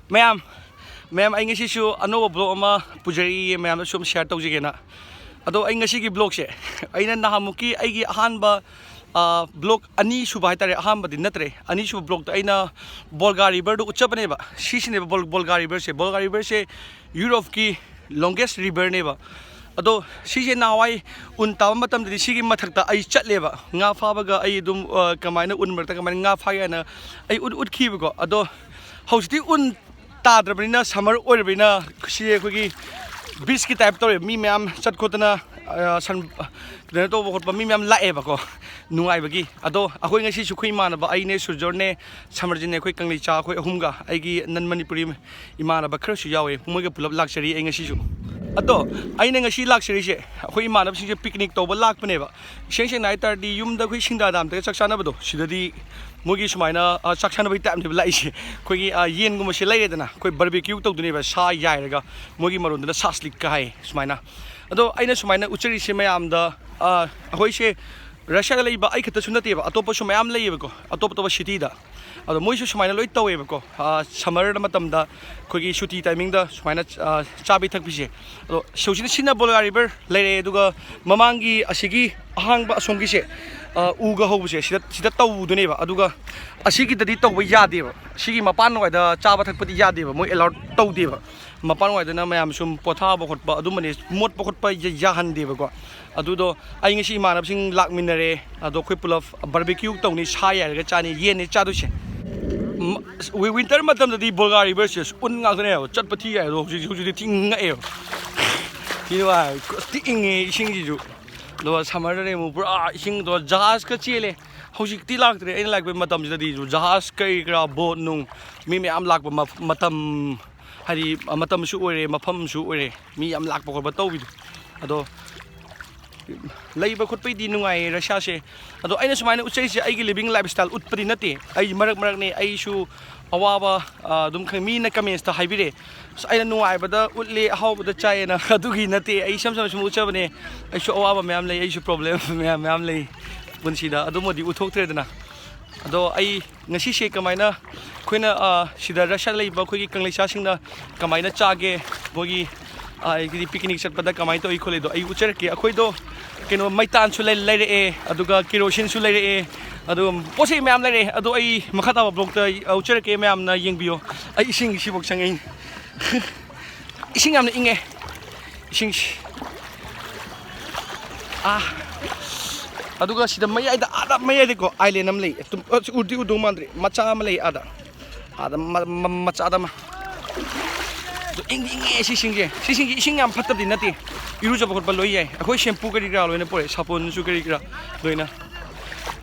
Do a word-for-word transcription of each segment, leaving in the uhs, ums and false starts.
ꯃꯌꯥꯝ, ꯃꯌꯥꯝ, ꯑꯩ ꯉꯁꯤꯁꯨ ꯑꯅꯧꯕ vlog ꯑꯃ ꯄꯨꯖꯔꯛꯏꯌꯦ, ꯃꯌꯥꯝꯗ ꯁꯨꯝ share ꯇꯧꯖꯒꯦꯅ꯫ ꯑꯗꯣ ꯑꯩ ꯉꯁꯤꯒꯤ vlogꯁꯦ, ꯑꯩꯅ ꯅꯍꯥꯟꯃꯨꯛꯀꯤ ꯑꯩꯒꯤ ꯑꯍꯥꯟꯕ, ꯑ, vlog ꯑꯅꯤꯁꯨꯕ ꯍꯥꯏꯇꯥꯔꯦ, ꯑꯍꯥꯟꯕꯗꯤ ꯅꯠꯇ꯭ꯔꯦ, ꯑꯅꯤꯁꯨꯕ vlogꯇ ꯑꯩꯅ ꯕꯣꯜꯒꯥ riverꯗ ꯎꯠꯆꯕꯅꯦꯕ꯫ ꯁꯤꯁꯤꯅꯦꯕ ꯕꯣꯜ-, ꯕꯣꯜꯒꯥ riverꯁꯦ꯫ ꯕꯣꯜꯒꯥ riverꯁꯦ Europeꯀꯤ longest riverꯅꯦꯕ꯫ ꯑꯗꯣ ꯁꯤꯁꯦ ꯅꯍꯥꯟꯋꯥꯏ ꯎꯟ ꯇꯥꯕ ꯃꯇꯝꯗꯗꯤ ꯁꯤꯒꯤ ꯃꯊꯛꯇ ꯑꯩ ꯆꯠꯂꯦꯕ, ꯉꯥ ꯐꯥꯕꯒ꯫ ꯑꯩ ꯑꯗꯨꯝ, ꯑ, ꯀꯃꯥꯏꯅ ꯎꯟ ꯃꯔꯛꯇ ꯀꯃꯥꯏꯅ ꯉꯥ ꯐꯥꯒꯦ ꯍꯥꯏꯅ ꯑꯩ ꯎꯠ-, ꯎꯠꯈꯤꯕꯀꯣ꯫ ꯑꯗꯣ ꯍꯧꯖꯤꯛꯇꯤ ꯎꯟ ꯇꯥꯗ꯭ꯔꯕꯅꯤꯅ, summer ꯑꯣꯏꯔꯕꯅꯤꯅ, ꯁꯤ ꯑꯩꯈꯣꯏꯒꯤ beachꯀꯤ type ꯇꯧꯔꯦ꯫ ꯃꯤ ꯃꯌꯥꯝ ꯆꯠ ꯈꯣꯠꯇꯅ, ꯑ, ꯁꯟ-, ꯀꯩꯅꯣ ꯇꯧꯕ ꯈꯣꯠꯄ ꯃꯤ ꯃꯌꯥꯝ ꯂꯥꯛꯑꯦꯕꯀꯣ, ꯅꯨꯡꯉꯥꯏꯕꯒꯤ꯫ ꯑꯗꯣ ꯑꯩꯈꯣꯏ ꯉꯁꯤꯁꯨ ꯑꯩꯈꯣꯏ ꯏꯃꯥꯟꯅꯕ, ꯑꯩꯅꯦ, ꯁꯨꯔꯖꯣꯔꯅꯦ, ꯁꯃꯔꯖꯤꯠꯅꯦ, ꯑꯩꯈꯣꯏ ꯀꯪꯂꯩꯆꯥ, ꯑꯩꯈꯣꯏ ꯑꯍꯨꯝꯒ, ꯑꯩꯒꯤ non Manipuri ꯏꯃꯥꯟꯅꯕ ꯈꯔꯁꯨ ꯌꯥꯎꯋꯦ, ꯃꯣꯏꯒ ꯄꯨꯂꯞ ꯂꯥꯛꯆꯔꯤ ꯑꯩ ꯉꯁꯤꯁꯨ꯫ ꯑꯗꯣ ꯑꯩꯅ ꯉꯁꯤ ꯂꯥꯛꯆꯔꯤꯁꯦ ꯑꯩꯈꯣꯏ ꯏꯃꯥꯟꯅꯕꯁꯤꯡꯁꯦ picnic ꯇꯧꯕ ꯂꯥꯛꯄꯅꯦꯕ꯫ ꯏꯁꯦꯡ ꯁꯦꯡꯅ ꯍꯥꯏ ꯇꯥꯔꯗꯤ, ꯌꯨꯝꯗ ꯑꯩꯈꯣꯏ ꯁꯤꯡꯗꯥ ꯗꯥꯝꯗꯒ ꯆꯥꯛ ꯆꯥꯅꯕꯗꯣ, ꯁꯤꯗꯗꯤ ꯃꯣꯏꯒꯤ ꯁꯨꯃꯥꯏꯅ, ꯑ, ꯆꯥꯛ ꯆꯥꯅꯕꯒꯤ typeꯅꯦꯕ ꯂꯥꯛꯏꯁꯦ꯫ ꯑꯩꯈꯣꯏꯒꯤ, ꯑ, ꯌꯦꯟꯒꯨꯝꯕꯁꯦ ꯂꯩꯔꯦꯗꯅ, ꯑꯩꯈꯣꯏ barbecue ꯇꯧꯗꯣꯏꯅꯦꯕ, ꯁꯥ ꯌꯥꯏꯔꯒ, ꯃꯣꯏꯒꯤ ꯃꯔꯣꯟꯗꯅ ꯁꯥꯁꯂꯤꯛꯀ ꯍꯥꯏ ꯁꯨꯃꯥꯏꯅ꯫ ꯑꯗꯣ ꯑꯩꯅ ꯁꯨꯃꯥꯏꯅ ꯎꯠꯆꯔꯤꯁꯦ ꯃꯌꯥꯝꯗ, ꯑ, ꯑꯩꯈꯣꯏꯁꯦ ꯔꯁꯤꯌꯥꯗ ꯂꯩꯕ ꯑꯩ ꯈꯛꯇꯁꯨ ꯅꯠꯇꯦꯕ, ꯑꯇꯣꯞꯄꯁꯨ ꯃꯌꯥꯝ ꯂꯩꯌꯦꯕꯀꯣ, ꯑꯇꯣꯞ ꯑꯇꯣꯞꯄ cityꯗ꯫ ꯑꯗꯣ ꯃꯣꯏꯁꯨ ꯁꯨꯃꯥꯏꯅ ꯂꯣꯏ ꯇꯧꯋꯦꯕꯀꯣ, ꯑ, summer ꯃꯇꯝꯗ ꯑꯩꯈꯣꯏꯒꯤ ꯁꯨꯇꯤ timingꯗ ꯁꯨꯃꯥꯏꯅ, ꯑ, ꯆꯥꯕꯤ ꯊꯛꯄꯤꯁꯦ꯫ ꯑꯗꯣ ꯍꯧꯖꯤꯛꯅ ꯁꯤꯅ ꯕꯣꯜꯒꯥ river ꯂꯩꯔꯦ, ꯑꯗꯨꯒ ꯃꯃꯥꯡꯒꯤ ꯑꯁꯤꯒꯤ ꯑꯍꯥꯡꯕ ꯑꯁꯣꯝꯒꯤꯁꯦ, ꯑ, ꯎꯒ ꯍꯧꯕꯁꯦ, ꯁꯤꯗ, ꯁꯤꯗ ꯇꯧꯗꯣꯏꯅꯦꯕ꯫ ꯑꯗꯨꯒ ꯑꯁꯤꯒꯤꯗꯗꯤ ꯇꯧꯕ ꯌꯥꯗꯦꯕ, ꯁꯤꯒꯤ ꯃꯄꯥꯟ ꯋꯥꯏꯗ ꯆꯥꯕ ꯊꯛꯄꯗꯤ ꯌꯥꯗꯦꯕ, ꯃꯣꯏ allow ꯇꯧꯗꯦꯕ꯫ ꯃꯄꯥꯟ ꯋꯥꯏꯗꯅ ꯃꯌꯥꯝ ꯁꯨꯝ ꯄꯣꯊꯥꯕ ꯈꯣꯠꯄ ꯑꯗꯨꯝꯕꯅꯦ, ꯃꯣꯠꯄ ꯈꯣꯠꯄ ꯌꯥ-, ꯌꯥꯍꯟꯗꯦꯕꯀꯣ꯫ ꯑꯗꯨꯗꯣ ꯑꯩ ꯉꯁꯤ ꯏꯃꯥꯟꯅꯕꯁꯤꯡ ꯂꯥꯛꯃꯤꯟꯅꯔꯦ, ꯑꯗꯣ ꯑꯩꯈꯣꯏ ꯄꯨꯂꯞ barbecue ꯇꯧꯅꯤ, ꯁꯥ ꯌꯥꯏꯔꯒ ꯆꯥꯅꯤ, ꯌꯦꯟꯅꯤ ꯆꯥꯗꯣꯏꯁꯦ꯫ ꯃ-, ꯋꯤ-, winter ꯃꯇꯝꯗꯗꯤ ꯕꯣꯜꯒꯥ riverꯁꯦ ꯎꯟ ꯉꯥꯛꯇꯅꯦꯕ, ꯆꯠꯄ ꯊꯤ ꯌꯥꯏ꯫ ꯑꯗꯣ ꯍꯧꯖꯤꯛ, ꯍꯧꯖꯤꯛꯇꯤ ꯊꯤ ꯉꯛꯑꯦꯕ, ꯊꯤ ꯅꯨꯡꯉꯥꯏ, ꯊꯤ ꯏꯪꯉꯦ ꯏꯁꯤꯡꯁꯤꯁꯨ꯫ ꯑꯗꯨꯒ summerꯗꯅꯦ ꯑꯃꯨꯛ ꯄꯨꯔꯥ ꯏꯁꯤꯡꯗꯣ ꯖꯍꯥꯖꯀ ꯆꯦꯜꯂꯦ꯫ ꯍꯧꯖꯤꯛꯇꯤ ꯂꯥꯛꯇ꯭ꯔꯦ, ꯑꯩꯅ ꯂꯥꯛꯄ ꯃꯇꯝꯁꯤꯗꯗꯤ ꯖꯍꯥꯖ ꯀꯔꯤ ꯀꯔꯥ, boat ꯅꯨꯡ, ꯃꯤ ꯃꯌꯥꯝ ꯂꯥꯛꯄ ꯃꯐ-, ꯃꯇꯝ, ꯍꯥꯏꯗꯤ ꯃꯇꯝꯁꯨ ꯑꯣꯏꯔꯦ, ꯃꯐꯝꯁꯨ ꯑꯣꯏꯔꯦ, ꯃꯤ ꯌꯥꯝ ꯂꯥꯛꯄ ꯈꯣꯠꯄ ꯇꯧꯕꯤꯗꯣ꯫ ꯑꯗꯣ ꯂꯩꯕ ꯈꯣꯠꯄꯩꯗꯤ ꯅꯨꯡꯉꯥꯏꯌꯦ ꯔꯁꯤꯌꯥꯁꯦ꯫ ꯑꯗꯣ ꯑꯩꯅ ꯁꯨꯃꯥꯏꯅ ꯎꯠꯆꯔꯤꯁꯦ ꯑꯩꯒꯤ living lifestyle ꯎꯠꯄꯗꯤ ꯅꯠꯇꯦ꯫ ꯑꯩ ꯃꯔꯛ ꯃꯔꯛꯅꯦ ꯑꯩꯁꯨ ꯑꯋꯥꯕ, ꯑ, ꯑꯗꯨꯝ ꯈꯪ-, ꯃꯤꯅ commentsꯇ ꯍꯥꯏꯕꯤꯔꯛꯑꯦ, "ꯑꯁ, ꯑꯩꯅ ꯅꯨꯡꯉꯥꯏꯕꯗ ꯎꯠꯂꯦ, ꯑꯍꯥꯎꯕꯗ ꯆꯥꯏꯌꯦꯅ"꯫ ꯑꯗꯨꯒꯤ ꯅꯠꯇꯦ, ꯑꯩ ꯏꯁꯝ ꯁꯝꯅ ꯁꯨꯝ ꯎꯠꯆꯕꯅꯦ꯫ ꯑꯩꯁꯨ ꯑꯋꯥꯕ ꯃꯌꯥꯝ ꯂꯩ, ꯑꯩꯁꯨ problem ꯃꯌꯥꯝ, ꯃꯌꯥꯝ ꯂꯩ ꯄꯨꯟꯁꯤꯗ, ꯑꯗꯨꯃꯗꯤ ꯎꯠꯊꯣꯛꯇ꯭ꯔꯦꯗꯅ꯫ ꯑꯗꯣ ꯑꯩ ꯉꯁꯤꯁꯦ ꯀꯃꯥꯏꯅ ꯑꯩꯈꯣꯏꯅ, ꯑ, ꯁꯤꯗ ꯔꯁꯤꯌꯥꯗ ꯂꯩꯕ ꯑꯩꯈꯣꯏꯒꯤ ꯀꯪꯂꯩꯁꯥꯁꯤꯡꯅ ꯀꯃꯥꯏꯅ ꯆꯥꯒꯦ, ꯃꯣꯏꯒꯤ, ꯑ, ꯍꯥꯏꯗꯤ ꯄꯤꯛꯅꯤꯛ ꯆꯠꯄꯗ ꯀꯃꯥꯏꯅ ꯇꯧꯏ ꯈꯣꯠꯂꯤꯗꯣ ꯑꯩ ꯎꯠꯆꯔꯛꯀꯦ꯫ ꯑꯩꯈꯣꯏꯗꯣ ꯀꯩꯅꯣ ꯃꯩꯇꯥꯟꯁꯨ ꯂꯩ-, ꯂꯩꯔꯛꯑꯦ, ꯑꯗꯨꯒ ꯀꯦꯔꯣꯁꯤꯟꯁꯨ ꯂꯩꯔꯛꯑꯦ, ꯑꯗꯨ ꯄꯣꯠ ꯆꯩ ꯃꯌꯥꯝ ꯂꯩꯔꯛꯑꯦ꯫ ꯑꯗꯣ ꯑꯩ ꯃꯈꯥ ꯇꯥꯕ ꯕ꯭ꯂꯣꯛꯇ ꯑꯩ ꯎꯠꯆꯔꯛꯀꯦ, ꯃꯌꯥꯝꯅ ꯌꯦꯡꯕꯤꯌꯣ꯫ ꯑꯩ ꯏꯁꯤꯡ ꯁꯤꯐꯥꯎ ꯆꯪꯉꯛꯏꯅꯦ꯫ ꯏꯁꯤꯡ ꯌꯥꯝꯅ ꯏꯪꯉꯦ꯫ ꯏꯁꯤꯡꯁꯤ꯫ ꯑꯥ꯫ ꯑꯗꯨꯒ ꯁꯤꯗ ꯃꯌꯥꯏꯗ, ꯑꯥꯗ ꯃꯌꯥꯏꯗꯀꯣ, ꯑꯥꯏꯂꯦꯟ ꯑꯃ ꯂꯩ꯫ ꯑꯗꯨꯝ, ꯑ, ꯎꯗꯤ ꯎꯗꯧ ꯃꯥꯟꯗ꯭ꯔꯤ꯫ ꯃꯆꯥ ꯑꯃ ꯂꯩ ꯑꯥꯗ꯫ ꯑꯥꯗ ꯃ-, ꯃ-, ꯃꯆꯥꯗ ꯑꯃ꯫ ꯑꯗꯣ ꯏꯪꯗꯤ ꯏꯪꯉꯦ ꯁꯤꯁꯤꯡꯁꯦ꯫ ꯁꯤꯁꯤꯡꯁꯦ ꯏꯁꯤꯡ ꯌꯥꯝ ꯐꯠꯇꯕꯗꯤ ꯅꯠꯇꯦ꯫ ꯏꯔꯨꯖꯕ ꯈꯣꯠꯄ ꯂꯣꯏ ꯌꯥꯏ꯫ ꯑꯩꯈꯣꯏ ꯁꯦꯝꯄꯨ ꯀꯔꯤ ꯀꯔꯥ ꯂꯣꯏꯅ ꯄꯨꯔꯛꯑꯦ꯫ ꯁꯥꯄꯣꯟꯁꯨ ꯀꯔꯤ ꯀꯔꯥ ꯂꯣꯏꯅ꯫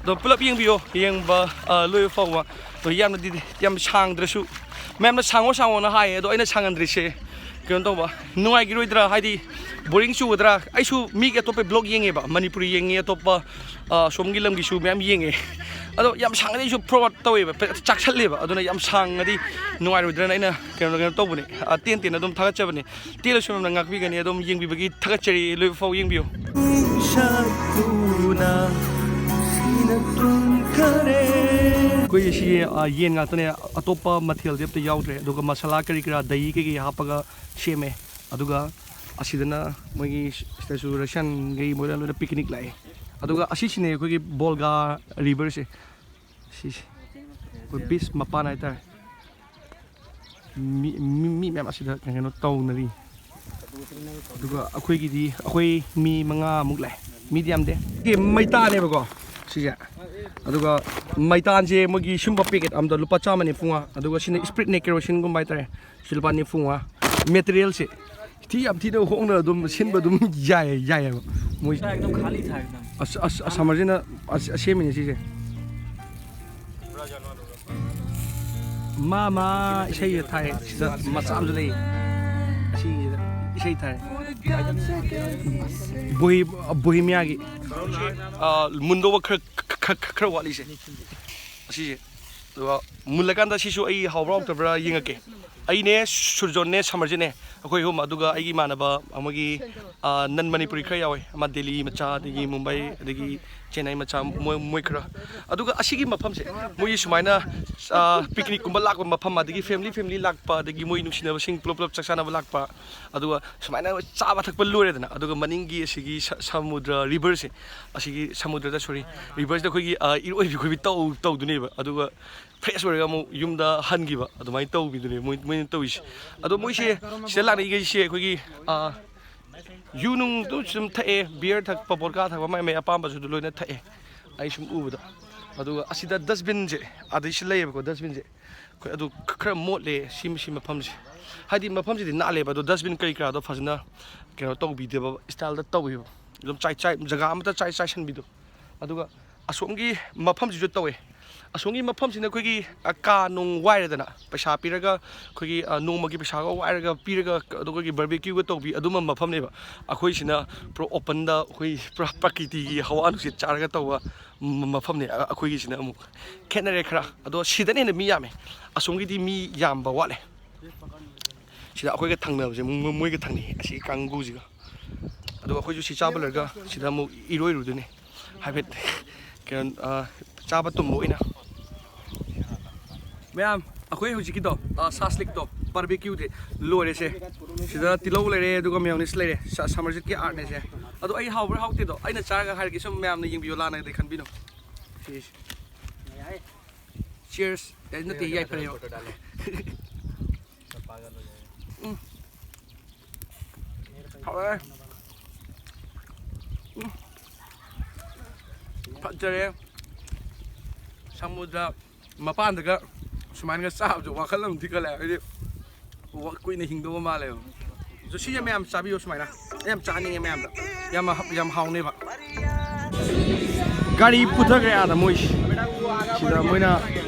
ꯑꯗꯣ ꯄꯨꯂꯞ ꯌꯦꯡꯕꯤꯌꯣ꯫ ꯌꯦꯡꯕ, ꯑ, ꯂꯣꯏꯕ ꯐꯥꯎꯕ꯫ ꯑꯗꯣ ꯌꯥꯝꯅꯗꯤ, ꯌꯥꯝ ꯁꯥꯡꯗ꯭ꯔꯁꯨ꯫ ꯃꯌꯥꯝꯅ ꯁꯥꯡꯉꯣ ꯁꯥꯡꯉꯣꯅ ꯍꯥꯏꯌꯦ꯫ ꯑꯗꯣ ꯑꯩꯅ ꯁꯥꯡꯍꯟꯗ꯭ꯔꯤꯁꯦ ꯀꯩꯅꯣ ꯇꯧꯕ, ꯅꯨꯡꯉꯥꯏꯈꯤꯔꯣꯏꯗ꯭ꯔꯥ? ꯍꯥꯏꯗꯤ ꯕꯣꯔꯤꯡ ꯆꯨꯒꯗ꯭ꯔꯥ? ꯑꯩꯁꯨ ꯃꯤꯒꯤ ꯑꯇꯣꯞꯄ ꯕ꯭ꯂꯣꯒ ꯌꯦꯡꯉꯦꯕ, ꯃꯅꯤꯄꯨꯔꯤ ꯌꯦꯡꯉꯦ, ꯑꯇꯣꯞꯄ, ꯑ, ꯁꯣꯝꯒꯤ ꯂꯝꯒꯤꯁꯨ ꯃꯌꯥꯝ ꯌꯦꯡꯉꯦ꯫ ꯑꯗꯣ ꯌꯥꯝ ꯁꯥꯡꯉꯗꯤ ꯑꯩꯁꯨ ꯐꯣꯔꯋꯥꯔꯗ ꯇꯧꯋꯦꯕ, ꯄꯦ-, ꯆꯥꯛꯁꯜꯂꯦꯕ꯫ ꯑꯗꯨꯅ ꯌꯥꯝ ꯁꯥꯡꯉꯗꯤ ꯅꯨꯡꯉꯥꯏꯔꯣꯏꯗ꯭ꯔꯅ ꯑꯩꯅ ꯀꯩꯅꯣ, ꯀꯩꯅꯣ ꯇꯧꯕꯅꯦ꯫ ꯑ, ꯇꯦꯟ ꯇꯦꯟꯅ ꯑꯗꯨꯝ ꯊꯥꯒꯠꯆꯕꯅꯦ꯫ ꯇꯦꯜꯂꯁꯨ ꯃꯌꯥꯝꯅ ꯉꯥꯛꯄꯤꯒꯅꯤ꯫ ꯑꯗꯨꯝ ꯌꯦꯡꯕꯤꯕꯒꯤ ꯊꯥꯒꯠꯆꯔꯤ꯫ ꯂꯣꯏꯕ ꯐꯥꯎ ꯌꯦꯡꯕꯤꯌꯨ꯫ ꯑꯩꯈꯣꯏ ꯁꯤ, ꯑ, ꯌꯦꯟ ꯉꯥꯛꯇꯅꯦ, ꯑꯇꯣꯞꯄ ꯃꯊꯦꯜꯗꯤ ꯑꯝꯇ ꯌꯥꯎꯗ꯭ꯔꯦ꯫ ꯑꯗꯨꯒ ꯃꯁꯥꯂꯥ ꯀꯔꯤ ꯀꯔꯥ, ꯗꯍꯤ ꯀꯩꯀꯩ ꯍꯥꯞꯄꯒ ꯁꯦꯝꯃꯦ꯫ ꯑꯗꯨꯒ ꯑꯁꯤꯗꯅ ꯃꯣꯏꯒꯤ ꯁꯤꯗꯁꯨ ꯔꯁꯤꯌꯥꯟꯈꯩ ꯃꯣꯏꯅ ꯂꯣꯏꯅ ꯄꯤꯛꯅꯤꯛ ꯂꯥꯛꯑꯦ꯫ ꯑꯗꯨꯒ ꯑꯁꯤꯁꯤꯅꯦ ꯑꯩꯈꯣꯏꯒꯤ ꯕꯣꯜꯒꯥ ꯔꯤꯚꯔꯁꯦ꯫ ꯁꯤꯁꯦ ꯑꯩꯈꯣꯏ ꯕꯤꯁ ꯃꯄꯥꯟ ꯍꯥꯏꯇꯥꯔꯦ꯫ ꯃꯤ, ꯃꯤ, ꯃꯤ ꯃꯌꯥꯝ ꯑꯁꯤꯗ ꯀꯩꯅꯣ ꯇꯧꯅꯔꯤ꯫ ꯑꯗꯨꯒ ꯑꯩꯈꯣꯏꯒꯤꯗꯤ, ꯑꯩꯈꯣꯏ ꯃꯤ ꯃꯉꯥꯃꯨꯛ ꯂꯥꯛꯑꯦ꯫ ꯃꯤꯗꯤ ꯌꯥꯝꯗꯦ꯫ ꯁꯤ ꯃꯩꯇꯥꯅꯦꯕꯀꯣ ꯁꯤꯁꯦ꯫ ꯑꯗꯨꯒ ꯃꯩꯇꯥꯟꯁꯦ ꯃꯣꯏꯒꯤ ꯁꯨꯝꯕ ꯄꯦꯀꯦꯠ ꯑꯃꯗ ꯂꯨꯄꯥ ꯆꯥꯝꯃ ꯅꯤꯐꯨ ꯃꯉꯥ꯫ ꯑꯗꯨꯒ ꯁꯤꯅ ꯏꯁꯄ꯭ꯔꯤꯠꯅꯦ, ꯀꯦꯔꯣꯁꯤꯟꯒꯨꯝꯕ ꯍꯥꯏꯇꯥꯔꯦ꯫ ꯁꯤ ꯂꯨꯄꯥ ꯅꯤꯐꯨ ꯃꯉꯥ꯫ ꯃꯦꯇꯔꯤꯌꯦꯜꯁꯦ ꯊꯤ ꯌꯥꯝ ꯊꯤꯅ ꯍꯣꯡꯅ ꯑꯗꯨꯝ ꯁꯤꯟꯕ ꯑꯗꯨꯝ ꯌꯥꯏꯌꯦ, ꯌꯥꯏꯌꯦꯕ ꯃꯣꯏ꯫ ꯏꯁꯥ ꯑꯦꯛꯗꯝ ꯈꯥꯂꯤ ꯊꯥ ꯑꯦꯛꯗꯝ꯫ ꯑꯁ, ꯑꯁ, ꯑꯁ, ꯁꯝꯃꯔꯁꯤꯅ ꯑꯁ, ꯑꯁꯦꯝꯃꯤꯅꯦ ꯁꯤꯁꯦ꯫ ꯃꯥ, ꯃꯥ ꯏꯁꯩꯒ ꯊꯥꯏ꯫ ꯁꯤꯗ ꯃꯆꯥ ꯑꯃꯁꯨ ꯂꯩ꯫ ꯑꯁꯤꯒꯤꯁꯤꯗ ꯏꯁꯩ ꯊꯥꯏ꯫ ꯕꯣꯍꯤ-, ꯕꯣꯍꯤꯃꯤꯌꯥꯒꯤ꯫ ꯑꯥ, ꯃꯨꯟꯗꯧꯕ ꯈꯔ, ꯈꯔ, ꯈꯔ, ꯈꯔ ꯋꯥꯠꯂꯤꯁꯦ꯫ ꯑꯁꯤꯁꯦ꯫ ꯑꯗꯨꯒ ꯃꯨꯜꯂꯀꯥꯟꯗ ꯁꯤꯁꯨ ꯑꯩ ꯍꯥꯎꯕ꯭ꯔꯥ ꯍꯥꯎꯇꯕ꯭ꯔꯥ ꯌꯦꯡꯉꯛꯀꯦ꯫ ꯑꯩꯅꯦ, ꯁꯨꯔꯖꯣꯟꯅꯦ, ꯁꯃꯔꯖꯤꯠꯅꯦ, ꯑꯩꯈꯣꯏ ꯑꯍꯨꯝ, ꯑꯗꯨꯒ ꯑꯩꯒꯤ ꯏꯃꯥꯟꯅꯕ ꯑꯃꯒꯤ ꯅꯟ ꯃꯅꯤꯄꯨꯔꯤ ꯈꯔ ꯌꯥꯎꯋꯦ, ꯑꯃ ꯗꯦꯜꯂꯤ ꯃꯆꯥ, ꯑꯗꯒꯤ ꯃꯨꯝꯕꯥꯏ, ꯑꯗꯒꯤ ꯆꯦꯟꯅꯥꯏ ꯃꯆꯥ, ꯃꯣꯏ ꯃꯣꯏ ꯈꯔ꯫ ꯑꯗꯨꯒ ꯑꯁꯤꯒꯤ ꯃꯐꯝꯁꯦ, ꯃꯣꯏꯒꯤ ꯁꯨꯃꯥꯏꯅ ꯄꯤꯛꯅꯤꯛꯀꯨꯝꯕ ꯂꯥꯛꯄ ꯃꯐꯝ, ꯑꯗꯒꯤ ꯐꯦꯃꯤꯂꯤ ꯐꯦꯃꯤꯂꯤ ꯂꯥꯛꯄ, ꯑꯗꯒꯤ ꯃꯣꯏ ꯅꯨꯡꯁꯤꯅꯕꯁꯤꯡ ꯄꯨꯂꯞ ꯄꯨꯂꯞ ꯆꯥꯛ ꯆꯥꯅꯕ ꯂꯥꯛꯄ, ꯑꯗꯨꯒ ꯁꯨꯃꯥꯏꯅ ꯆꯥꯕ ꯊꯛꯄ ꯂꯣꯏꯔꯦꯗꯅ, ꯑꯗꯨꯒ ꯃꯅꯤꯡꯒꯤ ꯑꯁꯤꯒꯤ ꯁ- ꯁꯃꯨꯗ꯭ꯔ ꯔꯤꯚꯔꯁꯦ, ꯑꯁꯤꯒꯤ ꯁꯃꯨꯗ꯭ꯔꯗ, ꯁꯣꯔꯤ, ꯔꯤꯚꯔꯁꯤꯗ ꯑꯩꯈꯣꯏꯒꯤ ꯏꯔꯣꯏꯕꯤ ꯈꯣꯏꯕꯤ ꯇꯧ ꯇꯧꯗꯣꯏꯅꯦꯕ꯫ ꯑꯗꯨꯒ ꯐ꯭ꯔꯦꯁ ꯑꯣꯏꯔꯒ ꯑꯃꯨꯛ ꯌꯨꯝꯗ ꯍꯟꯈꯤꯕ, ꯑꯗꯨꯃꯥꯏꯅ ꯇꯧꯕꯤꯗꯨꯅꯦ ꯃꯣꯏ ꯃꯣꯏꯅ ꯇꯧꯔꯤꯁꯦ꯫ ꯑꯗꯣ ꯃꯣꯏꯁꯦ ꯁꯤꯗ ꯂꯥꯛꯅꯔꯤꯈꯩꯁꯦ ꯑꯩꯈꯣꯏꯒꯤ ꯌꯨ ꯅꯨꯡꯗꯨ ꯁꯨꯝ ꯊꯛꯑꯦ, ꯕꯤꯌꯔ ꯊꯛꯄ, ꯕꯣꯗꯀꯥ ꯊꯛꯄ, ꯃꯥꯏ ꯃꯥꯏ ꯑꯄꯥꯝꯕꯁꯨ ꯑꯗꯨ ꯂꯣꯏꯅ ꯊꯛꯑꯦ, ꯑꯩ ꯁꯨꯝ ꯎꯕꯗ꯫ ꯑꯗꯨꯒ ꯑꯁꯤꯗ ꯗꯁꯕꯤꯟꯁꯦ, ꯑꯗꯩꯁꯤ ꯂꯩꯌꯦꯕꯀꯣ, ꯗꯁꯕꯤꯟꯁꯦ ꯑꯩꯈꯣꯏ ꯑꯗꯨ ꯈ- ꯈꯔ ꯃꯣꯠꯂꯦ ꯁꯤ ꯁꯤ ꯃꯐꯝꯁꯦ꯫ ꯍꯥꯏꯗꯤ ꯃꯐꯝꯁꯤꯗꯤ ꯅꯥꯜꯂꯦꯕ, ꯑꯗꯣ ꯗꯁꯕꯤꯟ ꯀꯔꯤ ꯀꯔꯥꯗꯣ ꯐꯖꯅ ꯀꯩꯅꯣ ꯇꯧꯕꯤꯗꯦꯕ, ꯏꯁꯇꯥꯏꯜꯗ ꯇꯧꯋꯦꯕ꯫ ꯑꯗꯨꯝ ꯆꯥꯏ ꯆꯥꯏ ꯖꯒꯥ ꯑꯃꯇ ꯆꯥꯏ ꯆꯥꯏꯁꯟꯕꯤꯗꯣ꯫ ꯑꯗꯨꯒ ꯑꯁꯣꯝꯒꯤ ꯃꯐꯝꯁꯤꯁꯨ ꯇꯧꯋꯦ꯫ ꯑꯁꯣꯝꯒꯤ ꯃꯐꯝꯁꯤꯅ ꯑꯩꯈꯣꯏꯒꯤ ꯀꯥ ꯅꯨꯡ ꯋꯥꯏꯔꯦꯗꯅ, ꯄꯩꯁꯥ ꯄꯤꯔꯒ ꯑꯩꯈꯣꯏꯒꯤ ꯅꯣꯡꯃꯒꯤ ꯄꯩꯁꯥꯒ ꯋꯥꯏꯔꯒ ꯄꯤꯔꯒ, ꯑꯗꯨꯒ ꯑꯩꯈꯣꯏꯒꯤ ꯕꯔꯕꯤꯀ꯭ꯌꯨꯒ ꯇꯧꯕꯤ ꯑꯗꯨꯝꯕ ꯃꯐꯝꯅꯦꯕ꯫ ꯑꯩꯈꯣꯏꯁꯤꯅ ꯄꯨꯔꯥ ꯑꯣꯄꯟꯗ, ꯑꯩꯈꯣꯏ ꯄꯨꯔꯥ ꯄ꯭ꯔꯀꯤꯇꯤꯒꯤ ꯍꯋꯥ ꯅꯨꯡꯁꯤꯠ ꯆꯥꯔꯒ ꯇꯧꯕ ꯃꯐꯝꯅꯦ꯫ ꯑꯩꯈꯣꯏꯒꯤꯁꯤꯅ ꯑꯃꯨꯛ ꯈꯦꯠꯅꯔꯦ ꯈꯔ꯫ ꯑꯗꯣ ꯁꯤꯗꯅ ꯍꯦꯟꯅ ꯃꯤ ꯌꯥꯝꯃꯦ, ꯑꯁꯣꯝꯒꯤꯗꯤ ꯃꯤ ꯌꯥꯝꯕ ꯋꯥꯠꯂꯦ꯫ ꯁꯤꯗ ꯑꯩꯈꯣꯏꯒ ꯊꯪꯅꯕꯁꯦ ꯃꯣꯏꯒ ꯊꯪꯅꯩ, ꯑꯁꯤ ꯀꯥꯡꯕꯨꯁꯤꯒ꯫ ꯑꯗꯨꯒ ꯑꯩꯈꯣꯏꯁꯨ ꯁꯤ ꯆꯥꯕ ꯂꯣꯏꯔꯒ ꯁꯤꯗ ꯑꯃꯨꯛ ꯏꯔꯣꯏꯔꯨꯗꯣꯏꯅꯦ꯫ ꯍꯥꯏꯐꯦꯠ ꯀꯩꯅꯣ, ꯆꯥꯕ ꯇꯨꯝꯕ ꯑꯣꯏꯅ꯫ ꯃꯌꯥꯝ, ꯑꯩꯈꯣꯏ ꯍꯧꯖꯤꯛꯀꯤꯗꯣ, ꯁꯥꯁꯂꯤꯛꯇꯣ, ꯕꯥꯔꯕꯤꯀ꯭ꯌꯨꯗꯤ ꯂꯣꯏꯔꯦꯁꯦ꯫ ꯁꯤꯗ ꯇꯤꯜꯍꯧ ꯂꯩꯔꯦ, ꯑꯗꯨꯒ ꯃꯦꯌꯣꯅꯤꯁ ꯂꯩꯔꯦ, ꯁꯃꯔꯖꯤꯠꯀꯤ ꯑꯥꯔꯠꯅꯦꯁꯦ꯫ ꯑꯗꯣ ꯑꯩ ꯍꯥꯎꯕ꯭ꯔꯥ ꯍꯥꯎꯇꯦꯗꯣ ꯑꯩꯅ ꯆꯥꯔꯒ ꯍꯥꯏꯔꯒꯦ, ꯁꯨꯝ ꯃꯌꯥꯝꯅ ꯌꯦꯡꯕꯤꯌꯣ, ꯂꯥꯟꯅꯗꯤ ꯈꯟꯕꯤꯅꯨ꯫ ꯁꯤꯁꯦ꯫ ꯆꯤꯌꯔꯁ꯫ ꯑꯦ, ꯅꯠꯇꯦ, ꯌꯥꯏꯐꯔꯦꯕ꯫ ꯎꯝ꯫ ꯍꯥꯎꯔꯦ꯫ ꯎꯝ꯫ ꯐꯖꯔꯦ꯫ ꯁꯃꯨꯗ꯭ꯔ ꯃꯄꯥꯟꯗꯒ ꯁꯨꯃꯥꯏꯅꯒ ꯆꯥꯕꯁꯦ ꯋꯥꯈꯜ ꯑꯃꯗꯤ ꯈꯜꯂꯦ꯫ ꯍꯥꯏꯗꯤ ꯀꯨꯏꯅ ꯍꯤꯡꯗꯧꯕ ꯃꯥꯜꯂꯦꯕ꯫ ꯑꯗꯣ ꯁꯤꯁꯦ ꯃꯌꯥꯝ ꯆꯥꯕꯤꯌꯣ ꯁꯨꯃꯥꯏꯅ꯫ ꯑꯩ ꯌꯥꯝ ꯆꯥꯍꯟꯅꯤꯡꯉꯦ ꯃꯌꯥꯝꯗ꯫ ꯌꯥꯝ ꯍ-, ꯌꯥꯝ ꯍꯥꯎꯅꯦꯕ꯫ ꯒꯥꯔꯤ ꯄꯨꯊꯈ꯭ꯔꯦ ꯑꯥꯗ ꯃꯣꯏꯁꯤ꯫ ꯁꯤꯗ ꯃꯣꯏꯅ